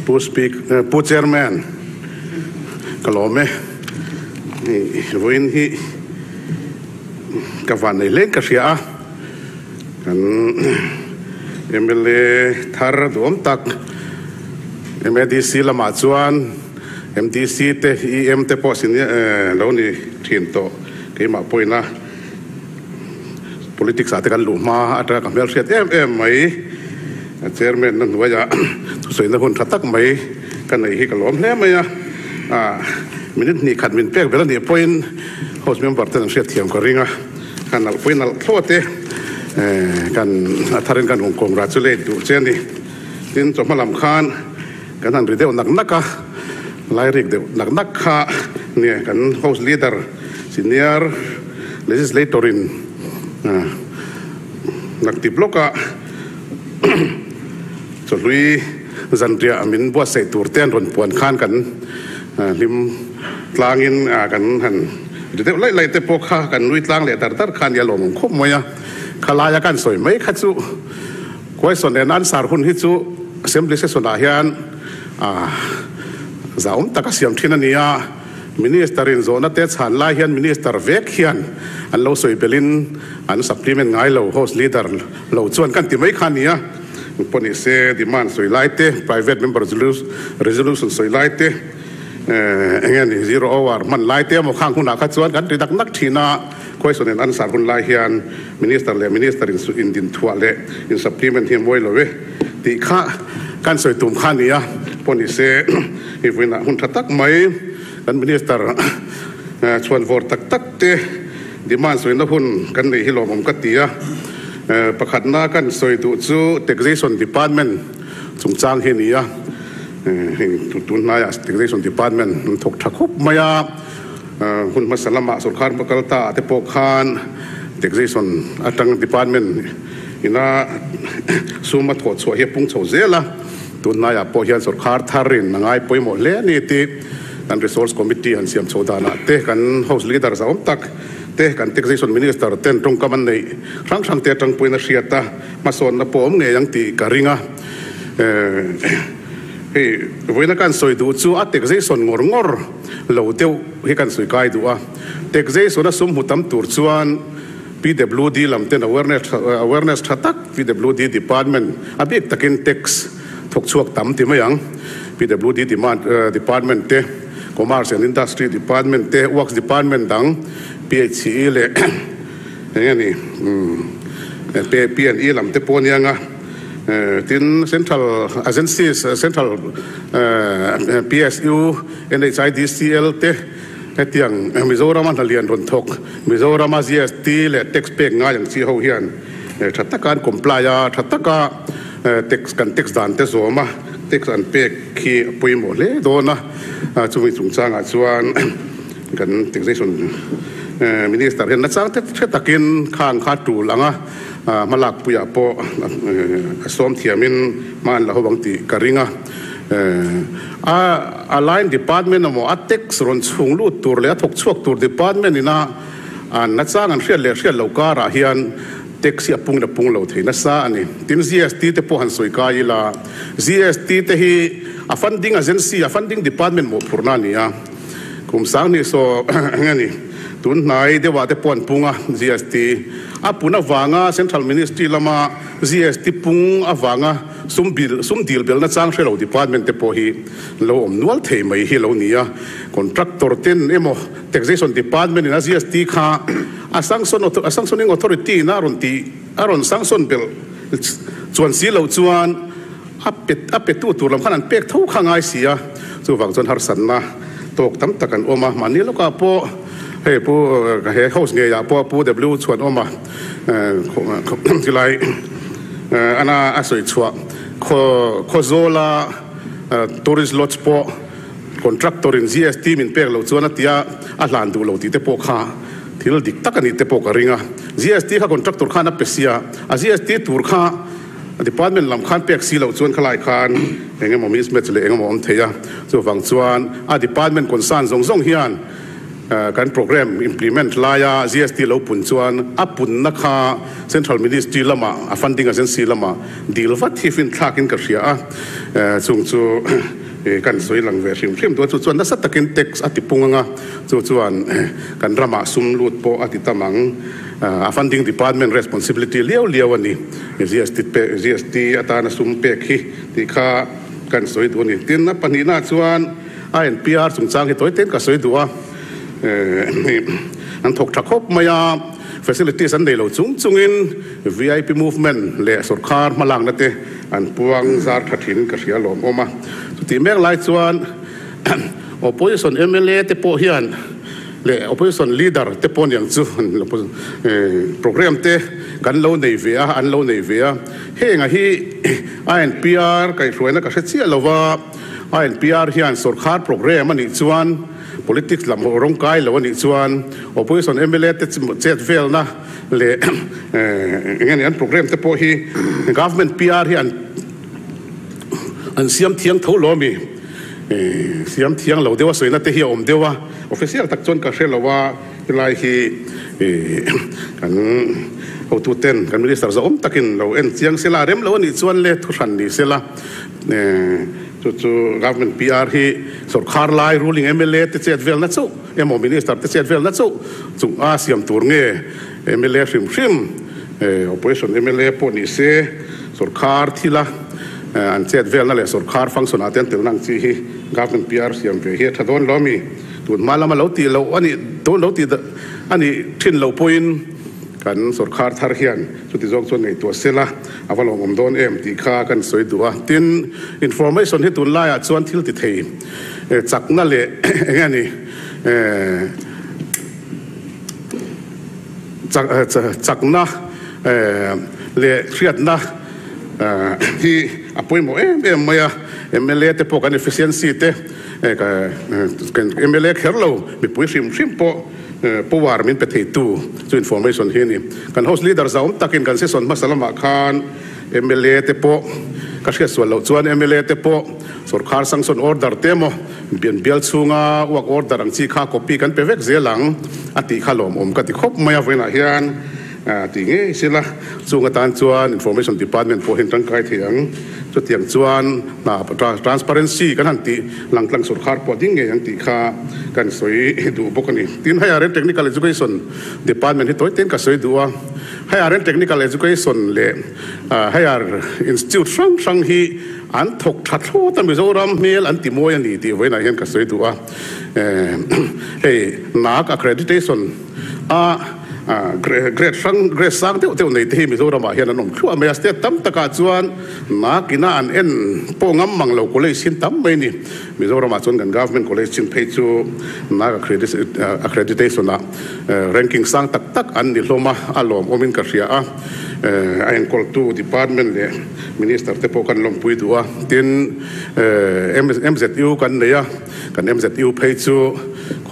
Pu Speak Pu Chairman ka lawm e. Vawiin hi ka van nei hleng ka hria a. Kan mla thar duhawm tak MADC lamah chuan MDC te EM te pawh lo ni thin tawh keimah pawhin a. Politics ah te kan luh hma atanga ka hmelhriat em em mai. A chairman na hnuaiah thusawina hun tha tak mai ka nei hi ka lawm hle mai a. Minute hnih khat min pek ber a nih pawhin house member ten an hriat thiam ka ring a. Ka nalh pawhin nalh thlawt e. Kan a tharin kan congratulate duh che a ni. Tin, chawhma lam khan kan han ri deuh nak nak a, lai rik deuh nak nak kha nge kan house leader senior legislator in nak tip lawk a chawhlui zanriah min buatsaih tur te an rawn puan khan kan hlim tlangin kan han ri deuh laih laih te pawh kha kan nui tlang leh dar dar kha a nia lawmawm khawp mai a, khalaia kan sawi mai kha chu. Question and answer hun hi chu Assembly session ah hian zahawm taka siam thin a ni a, Minister in zawhna te chhan lai hian Minister vek hian an lo sawi belhin an supplement ngai lo, House Leader lo chuan kan ti mai kha a ni a, pawh ni se demand sawi lai te, private member resolution sawi lai te, eng nge ni zero hour hman lai te emaw khang hunah kha chuan kan ti nak nak thin a. Question and answer hun lai hian Minister leh Minister in in din thuah leh in supplement hi a mawi lo e tih kha kan sawi tum kha a ni a, pawh ni se hei vawiinah hun tha tak mai kan Minister chhuan vawr tak tak te demand sawina hun kan nei hi lawmawm ka ti a, pakhatna kan sawi duh chu Taxation Department chungchang hi a ni a, heng tun hnaiah Taxation Department an thawk tha khawp mai a. Hun hmasa lamah sorkar hma kal ta ah te pawh khan taxation atang department ina sum a thawh chhuah hi a pung chho zel a, tunhnaiah pawh hian sorkar thar in a ngai pawimawh hle a ni tih kan resource committee han siam chho danah te kan house leader zahawm tak te kan taxation minister ten tawngkam an neih hrang hrang te atang pawhin a hriat a, hmasawnna pawh a awm ngei ang tih ka ring a. Hei vawiina kan sawi duh chu a taxation ngawr ngawr. Lo deuh hi kan sawi kai duh a, taxation a sum hmu tam tur chuan PWD lam ten awareness awareness tha tak PWD department a bik takin tax thawk chhuak tam ti mai ang. PWD demand department te, Commerce and Industry department te, Works department dang PHE leh eng nge ni P&E lam te pawh ania nga. Tin, Central Agencies, Central PSU, NHIDCL te hetiang Mizorama hna lian rawn thawk, Mizorama GST leh tax pek ngai ang chi ho hian tha taka an comply a, tha taka tax kan tax dan te zawm a, tax an pek khi a pawimawh hle dawn a. Chumi chungchangah chuan kan taxation Minister hian nachang te hre takin khang kha tul ang a. Hmalak puiah pawh a sawm thiamin hma an la ho ang tih ka ring a. A a line department emaw a tax rawn chhung lut tur leh a thawk chhuak tur department ina an nachang an hriat leh hriat lo karah hian tax hi a pung in a pung lo thei nasa a ni. Tin GST te pawh han sawi kai ila GST te hi a funding agency a funding department mawhphurhna a ni a. Kum sang hnih saw eng a ni tun hnai deuhah te pawh an pung a GST. A pun avanga Central Ministry lama GST pung avanga sum bil sum dil belna chang hre lo department te pawh hi lo awm nual thei mai hi lo ni a. Contractor ten emaw Taxation Department in a GST kha a sanction a sanctioning authority in a rawn tih a rawn sanction belh chuan si loh chuan a pe a petu tur lam khan an pek tho kha ngai si a, chuvang chuan harsatna tawk tam tak an awm a, mahni lawkah pawh hei pu he house ngeiah pawh pu W chhuan awm a chilai ana a sawi chhuah khaw Khawzawla tourist lodge pawh contractor in GST min pek loh chuan a tia a hlan duh lo tih te pawh kha thil dik tak a nih te pawh ka ring a, GST kha contractor khan a pe sia a GST tur kha A department lam khan pek si loh chuan khalai khan eng emaw mismatch leh eng emaw awm thei a, chuvang chuan a department concern zawng zawng hian Kan program implement laia GST lo pun chuan a punna kha Central Ministry lama a funding agency lama dil vat hi finthlakin ka hria a, chung chu kan sawi lang ve hrim hrim duh a, chu chuan nasa takin tax a ti pung anga, chu chuan kan ramah sum lut pawh a ti tam ang. A funding department responsibility liau liau a ni, GST pek GST atana sum pek hi tih kha kan sawi duh a ni. Tin, a pahnihnaah chuan INPR chungchang hi tawi tein ka sawi duh a, an thawk tha khawp mai a, facilities an nei lo chung chungin VIP movement leh sawrkar hmalakna te an puang zar tha thin ka hria lawm awm a. Chutih mek lai chuan opposition mla te pawh hian leh opposition leader te pawh niang chu program te kan lo nei ve a, an lo nei ve a, heng hi INPR kaihhruaina ka hre chiah lo va. INPR hian sawrkhar programme a nih chuan politics lam ho rawng kai lo a nih chuan opposition mla te chet velna leh eng nge ni an programme te pawh hi government PR hi an an siam thiang tho lo ami siam thiang lo deuh a sawina te hi a awm deuh a official tak chuan ka hre lo a helai hi kan hotu ten kan minister zahawm takin lo en chiang sela rem lo a nih chuan le thuhran ni sela. Chu chu government PR hi sawrkhar lai ruling mla te chet velna chauh emaw minister te chet velna chauh chung a siam tur nge mla hrim hrim opposition mla pawh ni se sawrkhar thila an chet velna leh sawrkhar function ah te an telna ang chi hi government PR siam ve hi a tha dawn lo ami tun hma lama lo tih loh a nih dawn lo tih a nih thin loh pawhin kan sawrkhar thar hian chuti zawng chuan ngaihtuah sela. A va lawmawm dawn em tih kha kan sawi duh a. Tin, information hi tunlaiah chuan thil ti thei chakna leh eng nge ni chakna leh hriatna hi a pawimawh em em mai a. Mla te pawh kan efficiency te mla kher lo mipui hrim hrim pawh Power min pe theitu chu information hi a ni. Kan House Leader zahawm takin kan session hmasa lamah khan mla te pawh ka hriat sual loh chuan mla te pawh sawrkhar sanction order te emaw bian bial chhunga work order ang chi kha copy kan pe vek zel ang a tih kha lawmawm ka ti khawp mai a vawiinah hian tih ngei sila chung atan chuan information department pawh hian tangkai thei ang. Chutiang chuan hna transparency kan han tih langtlang sawrkhar pawh ding ngei ang tih kha kan sawi duh bawk a ni. Tin, Higher and Technical Education Department hi tawi tein ka sawi duh a. Higher and Technical Education leh Higher Institute hrang hrang hi an thawk tha thlawt a, Mizoram hmel an ti mawi a ni tih vawiinah hian ka sawi duh a. Hei NAAC accreditation a Grade hrang, grade sang deuh deuh nei te hi Mizoramah hian an awm thluah mai a, state tam takah chuan nakina an en pawh ngam mang lo college hin tam mai a ni. Mizoramah chuan kan government college chin phei chu nak accreditation ah ranking sang tak tak an ni hlawm a, a lawmawmin ka hria a, a enkawltu department leh minister te pawh kan lawmpui duh a. Tin, MZU kan nei a, kan MZU phei chu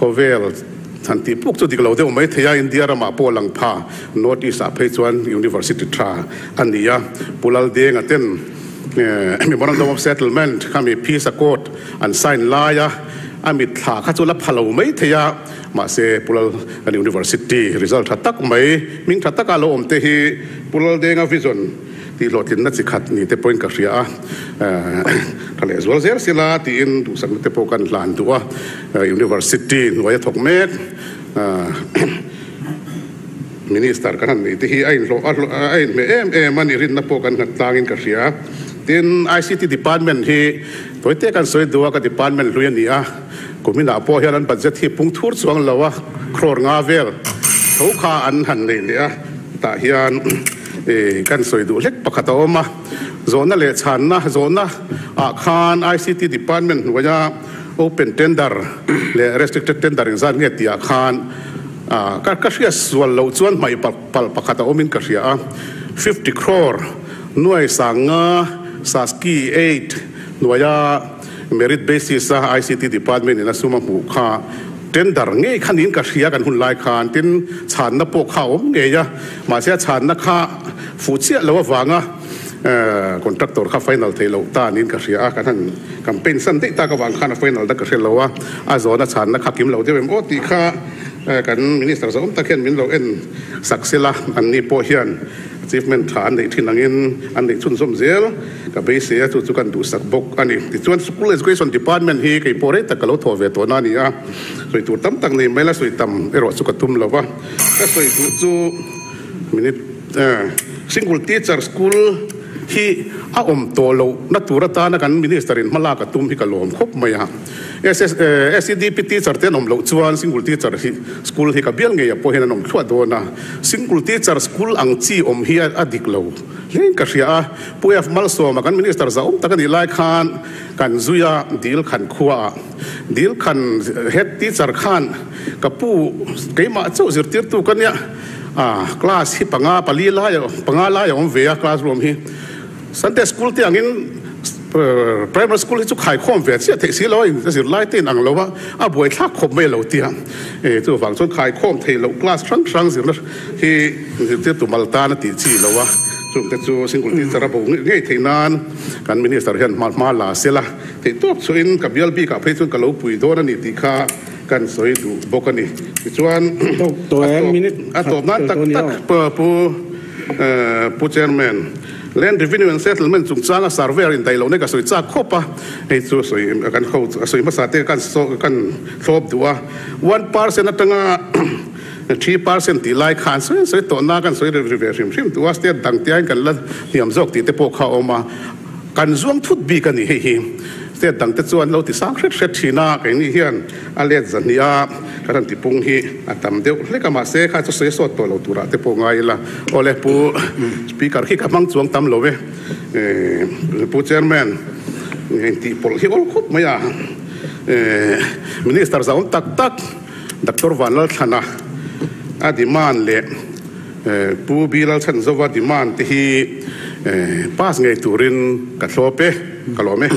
khawvel, Han tih puk chu dik lo deuh mai thei a, India ramah pawh lang pha North East ah phei chuan University tha a ni a, Pu Laldenga ten Memorandum of Settlement khami Peace Accord an sign lai a, a mitthla kha chu la pha lo mai thei a, mahse Pu Lal kan University result tha tak mai, hming tha taka lo awm te hi Pu Laldenga vision Tih hlawhtlinna chi khat ni te pawhin ka hria a, tha leh zual zel sila tiin duhsakna te pawh kan hlan duh a, University hnuai a thawk mek Minister kan han nei te hi a inhlawh a inhmeh em em a ni rinna pawh kan nghat tlangin ka hria. Tin, ICT Department hi tawite kan sawi duh a, ka department hlui a ni a, kuminah pawh hian an budget hi pung thur chuang lo a, crore nga vel tho kha an han nei leh a, tah hian Kan sawi duh hlek pakhat a awm a, zawhna leh chhanna zawhna ah khan ICT department hnuaia open tender leh restricted tender engzat nge tih ah khan ka hriat sual loh chuan hmaih palh pakhat a awmin ka hria a, 50 crore nuai sanga Saski eight hnuaia Merit basis a ICT department in a sum a hmuh kha tender ngei kha niin ka hria kan hun lai khan tin chhanna pawh kha a awm ngei a, mahse a chhanna kha fuh chiah lo avanga Contractor kha final theih loh ta niin ka hria a, kan han campaign san daih tak avang khan a final ta ka hre lo a, a zawhna chhanna kha kim lo deuh em aw tih kha kan Minister zawm tak hian min lo en sak sela, anni pawh hian achievement tha an neih thin angin an neih chhunzawm zel ka beisei a, chu chu kan duhsak bawk a ni. Tichuan School Education Department hi kei pawh rei tak ka lo thawh ve tawhna a ni a, sawi tur tam tak nei mai la sawi tam erawh chu ka tum lo va, ka sawi duh chu minute. Single teacher school hi a awm tawh loh na tur atana kan minister in hmalak a tum hi ka lawm khawp mai a. SEDP teacher te an awm loh chuan single teacher hi school hi ka bial ngei ah pawh hian an awm thluah dawn a. Single teacher school ang chi awm hi a dik lo hlein ka hria a. Pu F Malsawma kan minister zahawm tak a nih lai khan kan zui a dil khan khua ah dil khan head teacher khan ka pu keimah chauh zirtirtu ka nia. A class hi panga pali lai panga lai a awm ve a classroom hi Sunday school te angin primary school hi chu khaikhawm ve chiah theih si lo a in zirlai te in ang lo a a buaithlak khawp mai lo tia e chuvang chuan khaikhawm theih loh class hrang hrang zirna hi zirtirtu mal tan a tih chi lo a chungte chu single teacher a bo ngei theih nan kan minister hian hma hma la sela theihtawp chhuahin ka bial bikah phei chuan ka lo pui dawn a ni tih kha Kan sawi duh bawk a ni. Tichuan, a tawp nan tak tak Pu Pu Chairman, Land Revenue and Settlement chungchanga surveyor indaih lohna ka sawi chak khawp a, hei chu sawi kan ho sawi hmasa te kan kan thlawp duh a. 1% atanga 3% tih lai khan sawi sawi tawhna kan sawi ri ve hrim hrim duh a, state dang te aiin kan la hniam zawk tih te pawh kha a awm a. Kan zuang thut bik a ni hei hi. State dang te chuan lo ti sang hret hret thin a, keini hian a let zahnih a kan han tipung hi a tam deuh hlek a, mahse kha chu sawi sawt tawh lo turah te pawh ngai ila. Awle Pu Speaker khi ka hmang chuang tam lo e. Pu Chairman intih pawlh hi awl khawp mai a. Minister zahawm tak tak Doctor Vanlalthlana a demand leh Pu Bilal Chhanzova demand te hi pass ngei turin ka thlawp e, ka lawm e.